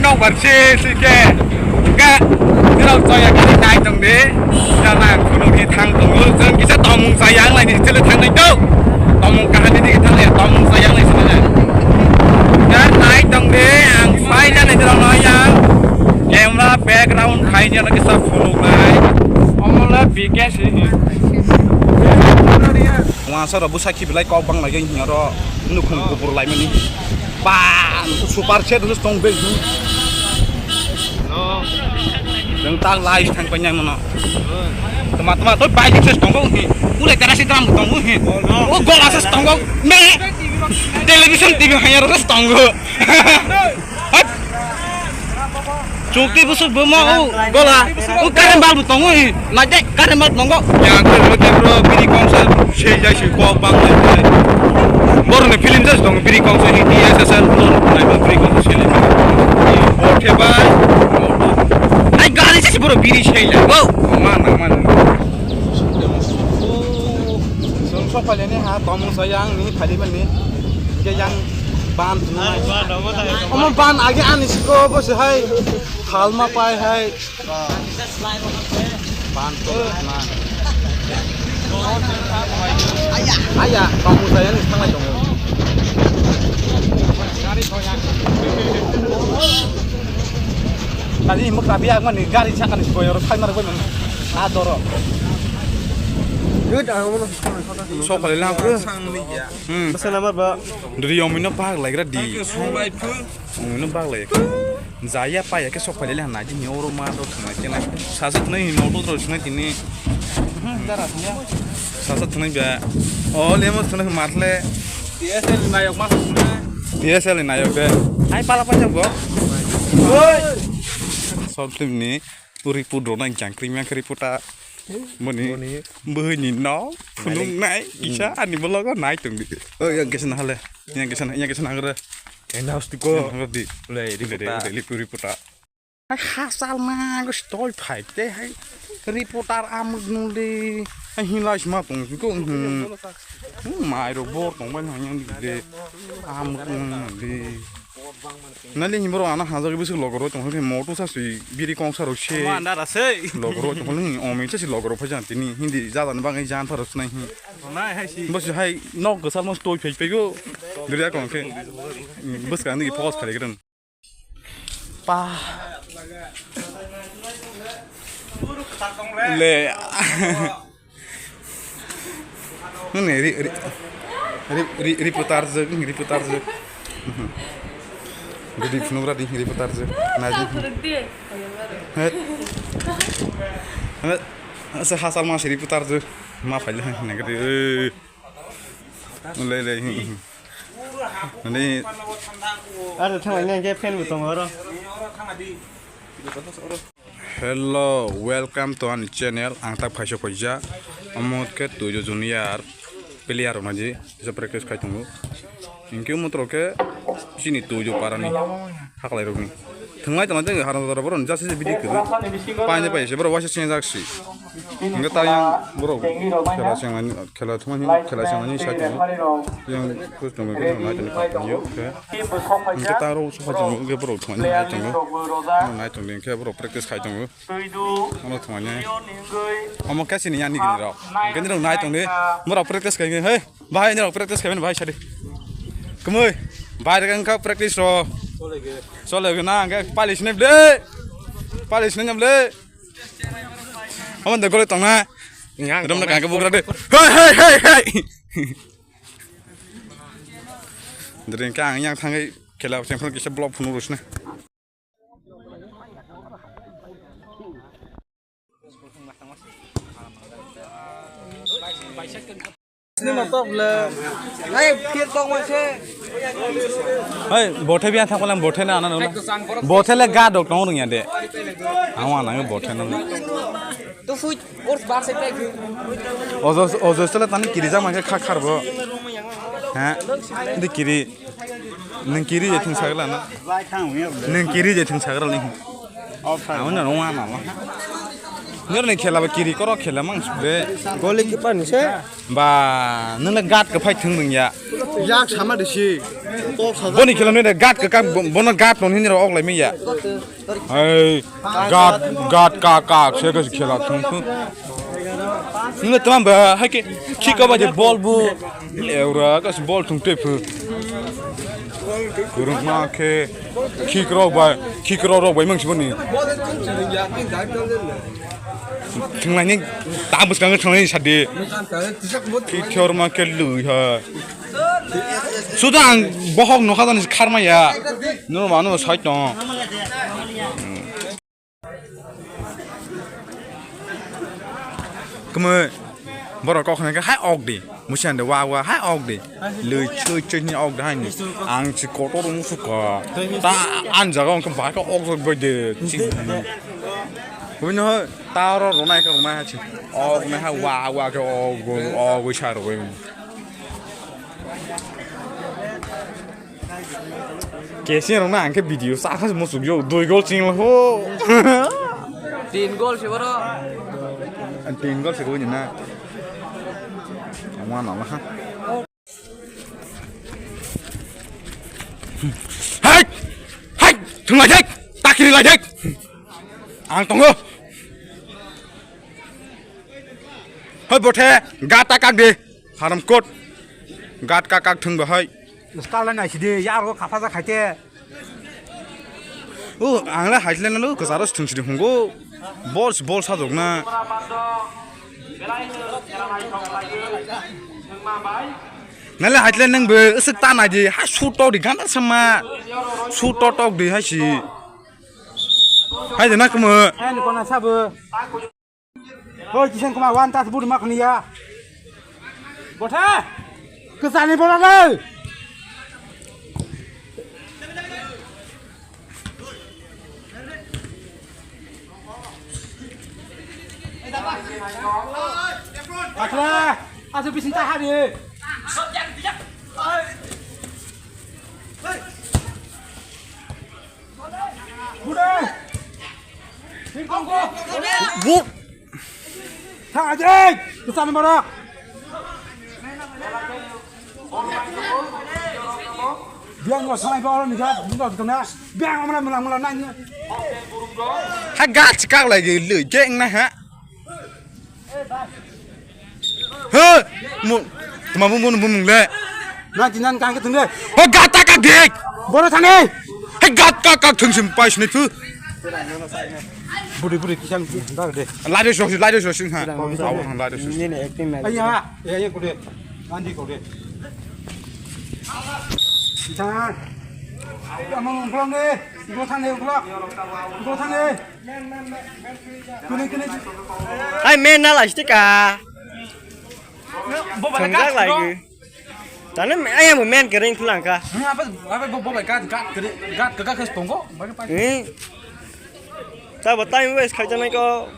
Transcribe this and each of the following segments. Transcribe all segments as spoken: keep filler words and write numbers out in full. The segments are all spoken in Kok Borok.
Kok bar si si ke. Ga. Nirok chaya kali nai tong de. Jana kuno ke thang tong lu jeng kisa tomung chaya ang lai ni chele thang nai to. Tomung kahani ni thang ya tomung chaya ang lai sini. Ga nai tong de ang sai jana nirok nai ya. Camera background khai jana kisa phunuk nai. Omola B K si. Wngsa rok bwsa khibilai kok bang lai hinya ro nukhung kubur lai mani. Ba super set rus tong be. Jeng tak lai thang pa nyang mano. Tama tama to bai ses tong go hi. Ulai tara si dram tong go hi. O gol asas tong go. Me television T V hanya ro tong go. Hat. Chukti busuk buma u gola. U current bulb tongo hi. Naijak current bulb tongo. Yang ke lo ke bro biri kongsa sei jai si kok bang lai. Bor ne film jas tong biri kongsa hi T S S L lo nai ba biri kongsa sei le. Bor ke bai. Ai gari se bro biri sei le. Go. Mana mana. Song so pale ne ha tomung so yang ni phali mani. Ke yang ban. Omo ban age ani siko bo se hai. Thalma pai hai. Ban to na. Aya, kamu saya ni thanglai tongo. Tadi mukta biya mani gari sakani boyoro khai mar boy man. A doro. Good, I want to. Sok pale lang. Hmm. Basa namar ba. Duri omino bag lai gra di. Omino bag lai. Jaya paya ke sok pale lang na di ni oro ma do thang ke na. Sasa thunai ni noto tro thunai tini. Hmm, dara thunai. Sasa thunai ba. O lemo thunai marle. T S L nayok ma thunai. T S L nayok de. Ai pala pa jabo. Oi. Sok tim ni. Report rok nang jang kri mya kri puta. Moni. Moni. Bwhwi ni no. Phunuk nai. Kisa ani bologo nai tong di. Oh, yang kisa na hale. Yang kisa na, yang kisa na hale. Yang na hosti ko. Yang hale di. Ulai, ulai, reporter. Ulai, ulai, reporter. Hai hasal ma go stoi phai te hai. Reporter amuk nuli. Hai hinlai sma tong ko. Hmm. Hmm, mai ro bor tong bai nang yang di de. Amuk nuli. Nali himbo ro ana hajak bisik logoro tong hoi moto sa sui biri kong sa ro se. Mo anda ra sei. Logoro tong hoi omi sa si logoro phajan tini hindi jalan bangai jan pharo snai hi. Nai hai si. Bos hai nok gosal mos toi phai phai go. Duriya kong khe. Bos kan di focus khali gren. Pa. Le. Nini ri ri ri ri reporter je, reporter je. Gudi phunuk ra di reporter je. Na di. Het. Het. Asa hasal ma si reporter je. Ma phai le na gudi. Le le. Ani. Are thang ne ke fan bu tong oro. Hello, welcome to ani channel. Ang tak phaisa phaisa. Omo khe Tuijo Junior player rok naji, kisa practice khai tongo. Hinkhe omo toro khe chini Tuijo parani haklai rokni. Thwnglai tonglai tei harang jora borok ni jasa se video kwrwi. Paine pai se borok waisa singjak si. Hinkhe ta yang borok khela sengmani, khela thumani, khela sengmani sai tongo. Yang khe tongwi khe nai tongwi khe. Hinkhe ta rok sokha tongo, hinkhe borok thumani nai tongo. Nai tongdi hinkhe borok practice khai tongo. Omo thumani. Omo khe sini yani gini rok. Hinkhe nirok nai tongdi. Borok practice khai, hei. Bahai nirok practice khai mani bahai sadi. Kemui. Bahai rega wngkha practice ro. Chole na hinkhe pali sinai ble. Pali sinai nyam ble. Omo de gole tongna. Rom na kangke bugra de. Hei, hei, hei, hei. Dring ka ang yang thangai khela chengphang kisa block phunu rosna. Sini motok le. Hai, kir tong ma se. Hai, bothe biya thang palang bothe na ana nula. Bothe le ga dok tong rung ya de. Ang wana bothe na. Tu fui. Ojo, ojo sele tani kiri jama khe kha kharbo. Ha? Di kiri. Nung kiri je thung sagla na. Nung kiri je thung sagla ni. Awon na rong ma ma. Nyor ni khela ba kiri koro khela mang sukre. Goli ki pani se. Ba, nung le gat ka phai thung nung ya. Yak sama de si. Boni khela nini gat ka, bono gat no hini rok lai manya. Hey, gat, gat ka ka se ka khela thung thung. Nini tamam ba hai ke kick ba je ball bu. Eura ka ball thung te phu. Kurung ma ke kick rok ba, kick rok rok bai mang si boni. Thwnglai ni ta bwskango thwnglai ni sadi. Kithorma khe lui ha. Suda ang bohok nokha jani kharma ya. Noro mano sait no. Kamo borok kok hwnka hai ok di. Musi ande wa wa hai ok di. Lui chui chui ni ok di hai ni. Ang si kotor musu ka. Ta an jaga wngkha bai ka ok bai de. Ching. Hwino ta ro ronai ka ronai ha ching. Ok nai ha wa wa ke ok go ok go sa ro go. Kesing rok na ang khe video sa kha musuk yo dui gol ching ho. Tin gol se boro. Tin gol se ko ni na. Ama na ma ha. Hai! Hai! Thunglai thek! Takiri lai thek! Ang tongo! Hoi bothe! Gata kak de! Haram kot! Gat kak kak thung bahai! Skala nai sidi, yaro khapha ja khaite. O, ang le haitle na lo, kwcharo thung sidi hungo. Bol si bol sajok na. Nale haitle nang be, aswk ta nai di, ha su tok di, gana sama. Su tok tok di, ha si. Hai de na kumo. Hai ni kona sabu. Hoi, Kisan Kumar, one touch body mak niya. Botha! Kesani bola le! Akhla! Asu bisin ta hari! Bu. Thang ajai, kesan borok. Biang lo sanai ba orang ni ga, ni ga kena. Biang amra mula mula nanya. Ha gach kak lagi lu, jeng na ha. He! Mu, tuma bu mun bu mung le. Na jinan kang ke thung de. Ho gata ka dik. Boro thani. He gat ka ka thung sim pai sini tu. Budi budi kisang dar de. Laju so laju so sing ha. Aw thang laju so. Ni ne acting na. Ai ha, ya ya ko de. Andi ko de. Kisang. Amang pulang de. Go thang de pulang. Go thang de. Hai men na lastik ka. Bo bala Thwngjak gas lai ko. Gwi. Tani ayang bo men kering pulang ka. Apa apa bo bo gas gas kering gas kega kes tongo. Eh. Sa bo time waste khai janai ko.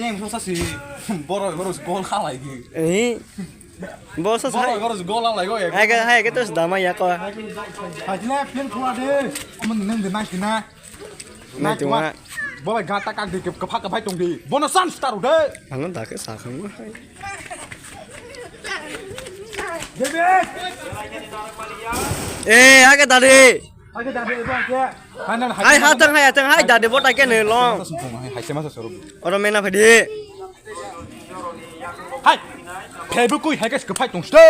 Yang so sa si. Boro boro gol khalai gi. Eh. Bo sa Boro sai. Boro gol khalai go ya. Hai ke hai ke terus damai ya ko. Hajile pin khula de. Amun nang de nang kina. Nai tuma. Bo bai gata kak di kepha kaphai tong di. Bono san star ude. Ano da ke sa khang mo hai. David. Eh, age dadi. Age dadi ba ke. Hai hatang hai hatang hai dadi bota ke ne long. Hai sema sa soru. Oro mena phadi. Hai. Kebu kui hai ke kaphai tong ste.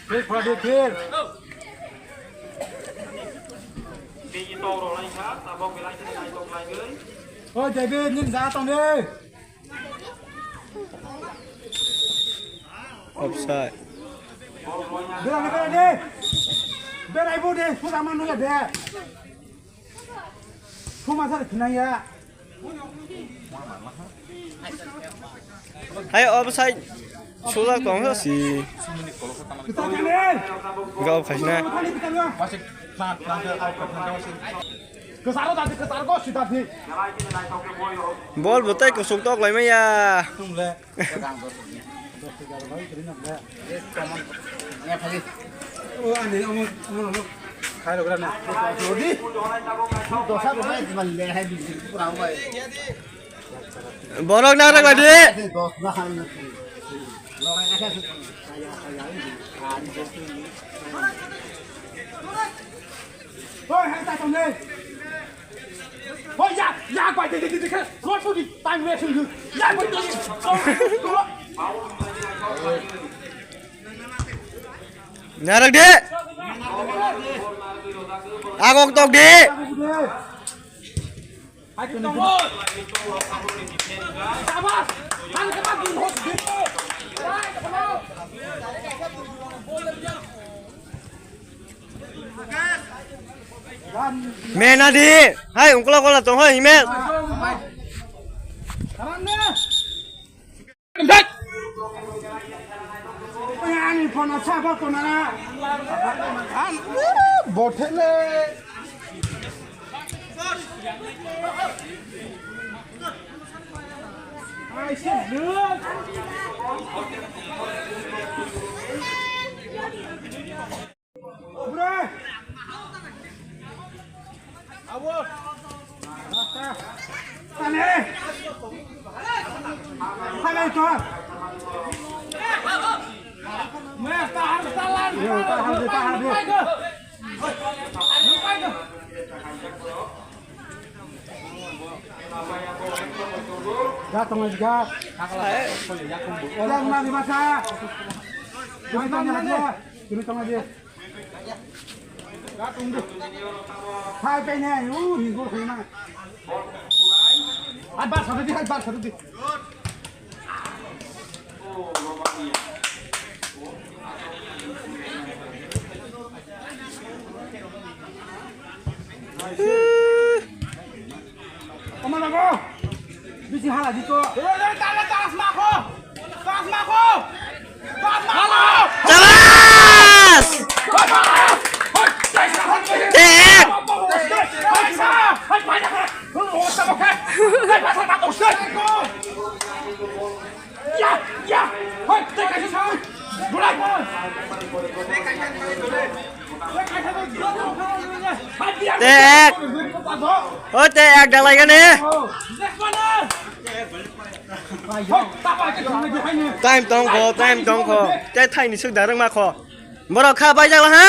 Phil phadi phil. Oi David, nin ja tong de. Offside. Berai berai de. Berai bo de, sudah mana ya de. Suma sar khinai ya. Hai offside. Sujak tong sa si. Kita ni. Gol khaisna. Masih pelan pelan ke out ke pelan ke masih. Kesaro tadi kesaro kok sudah di. Bol bo tei kusuk tok lai maya. Tung le. Borok nang rang ladi. Hoi, hai, tai tong le. Hoi, ya, ya, bai, de, de, de, de, ke, rot, rot, di, tai, me, sung, ya, bai, de, de, de. Narak de. Agok tok de. Mena di. Hai, ungkula kola tong hoi, himel. Ani phone sa ba phone na. An, bothele. Ai, se. Ya, tong aja. Orang lagi masa. Kami tong aja. Kami tong aja. Hai, pengen, uh, hinggul kena. Hai, bar satu di, hai, bar satu di. Omo lago. Bisi hala di to. Ei, ei, tala, tas mako. Tas mako. Tas mako. Chabas! Tek! Tek! O tek, ek dalai gane. Time tong kho, time tong kho. Tei thaini swk da rwngma kho. Borok kha bai jak ha.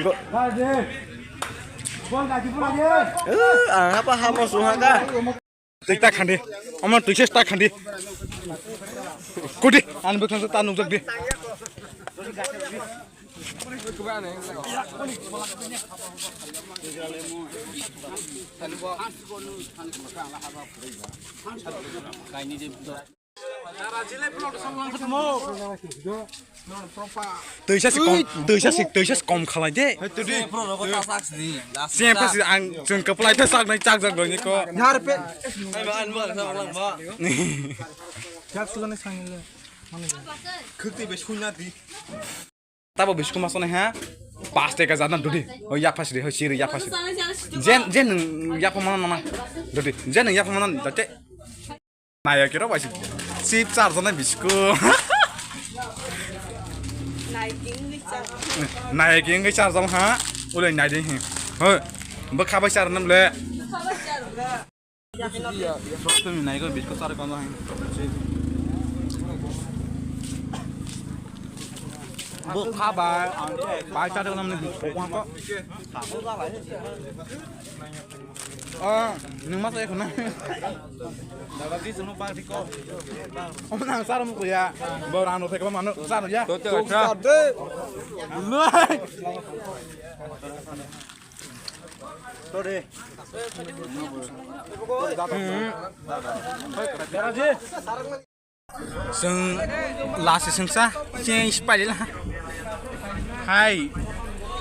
Go. Uh, ang hapa hamo sung ha ka. Tei ta khandi. Omo tui ses ta khandi. Kudi. Ani bwkhang ta nukjak di. Twisa se kom, twisa se, twisa se kom khalai de. Sem pas ang chwng kwplai ta sak nai chak jak doni ko. Jak sulani sangile. Khwtwi be suina di. Tabo bisku masonai ha. Pas teka jana dudi. Hoi yak phasi de, hoi siri yak phasi. Jen, jen nung yak phamana nana. Dudi. Jen nung yak phamana date. Naya kiro bai si. Sip char jana bisku. Naya king ngi char. Naya king ngi char jam ha. Ulai nai de hi. Hoi. Bwkha bai char nam le. Bo kha bai, ang bai cha de namni ko ko. Ah, nung ma sa ko na. Daga ji sunu ba di ko. Om nang sar mo ko ya. Bo rano thek ba mano sar ya. To, to, to. Chwng last swngsa cheng spali la. Hai.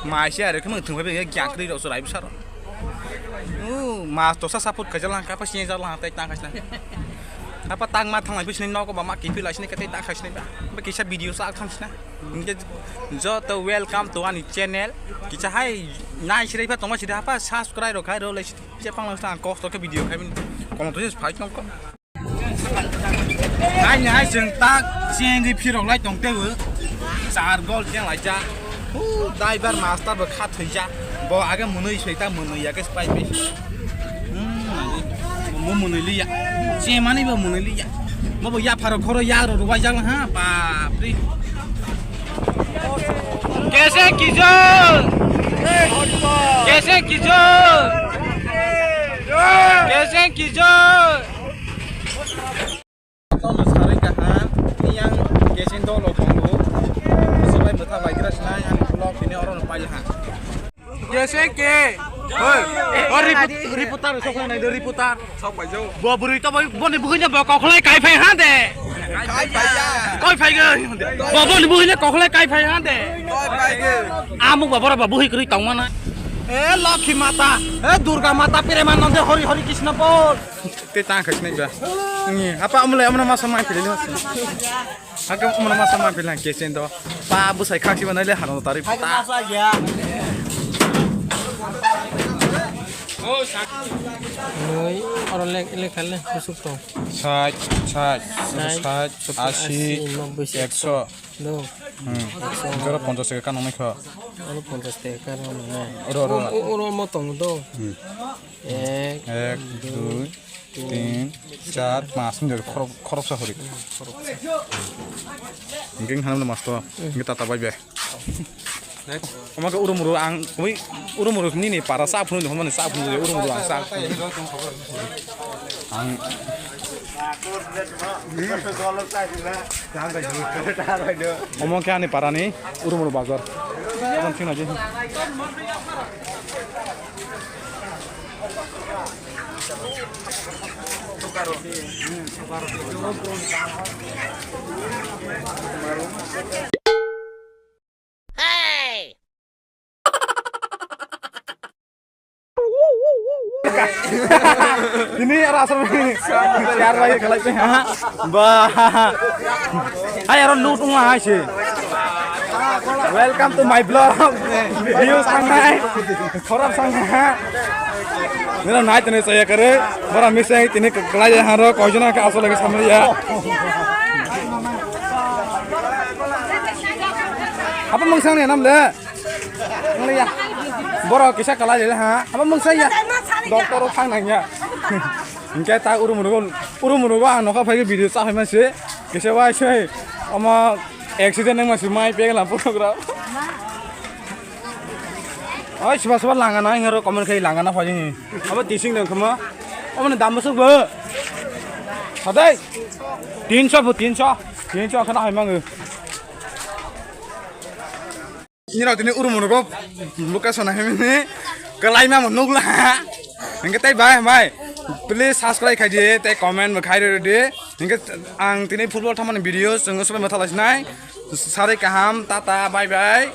Mai se are khmang thung bai gyang kri rok surai bwsaro. U mas tosa support khaijak lang kapa sini jak lang tai tang khaisna. Apa tang ma thang lai bisni nogo ba ma kipi lai sini katai tang khaisna ba. Ba kisa video sa thang sina. Hingke joto welcome to ani channel. Kicha hai nai sirai pha tongma sida hapa subscribe rok khai rw lai sidi. Kisa pang lang sa ang kosto khe video khai mini. Kono to sis phai tong ko. Hai ni hai chwng tak chengwi phirok lai tong tebo. Char gol cheng lai ja. Hu driver master bo kha thwi ja. Bo age mwnwi soi ta mwnwi ya khe spai pai. Hmm. Mo mwnwi li ya. Chemani bo mwnwi li ya. Mo bo yapharo khoro yaro rwai jang ha, bapri. Kese kijor. Kese kijor. Kese kijor. Tono sarai kaha, yang kese dolo tongo. Sabai bwtha bai gra sinai, ang vlog bini oro no pai ha. Jese ke. Hoi. O riput-, riputar, sok nai do riputar. Sok pai jo. Bo bwrwi to bo, boni bwkhwini bo kokhlai kai phai ha de. Kai phai ya. Kai phai ge. Bo boni bwkhwini kokhlai kai phai ha de. Kai phai ge. Amuk ba bora ba bwkhwi kwrwi tong mana. E Lokhi Mata, e Durga Mata, Premanande, Hori Hori Krishna bol. Te tang khai sinai ba. Ni, apa amulai amna masa mai philili hosi. Hake umna masa ma bilang kesen do. Pa bwsai khak siba nai le hano tari ta. Noi, oro lek, lek khalle, kusuk to. Sait, sait, sait, sait, sait, sait, asi, asi, nobboi, ekso. Do. Hmm. Ekso. Jora ponchas taka kanang nai kho. Oro ponchas taka kanang nai. Oro, oro. O, o, oro mo tong do. Hmm. Ek, ek, dui, tin, char, panch, hinjak khorok, khoroksa hori. Hwnkhe wngkha nang master, hwnkhe tata bai bai. Omo khe urumuru ang, ui, urumuru nini para sa phunu, homani sa phunu, urumuru ang sa phunu. Ang. Omo khe ani parani urumuru bazar. Omo thina je. Ini aro asal ini. Biar lagi kalau itu, ha? Bah. Hai, aro loot ungma hai se. Welcome to my vlog. Views ang hai. Khorok sang ha. Nira nai tene saya kare. Bora misai tene kelai haro koijona ka asal lagi samri ya. Apa mungsang ni nam le? Nang le ya. Bora kisa kelai le ha. Apa mungsang ya? Doktor o thang nang ya. Hingke ta urumuru urumuru ba nokha phai video cha phai ma se. Kisa wai se. Ama accident nang ma se mai pegla program. Oi, soba soba langana, hingaro comment khai langana phai. Abo tising nang khama. Abo ni dam bwswk bo. Sadai. Tinso bo, tinso. Tinso khana hai mangu. Nirok tini urumunu go. Buka sona himini. Kalai ma mo nugla. Hingke tai bai, bai. Please subscribe khai di, tai comment bo khai di. Hingke ang tini football thamani video, senggo sobai ma thalai sinai. Sari kaham, tata, bye bye.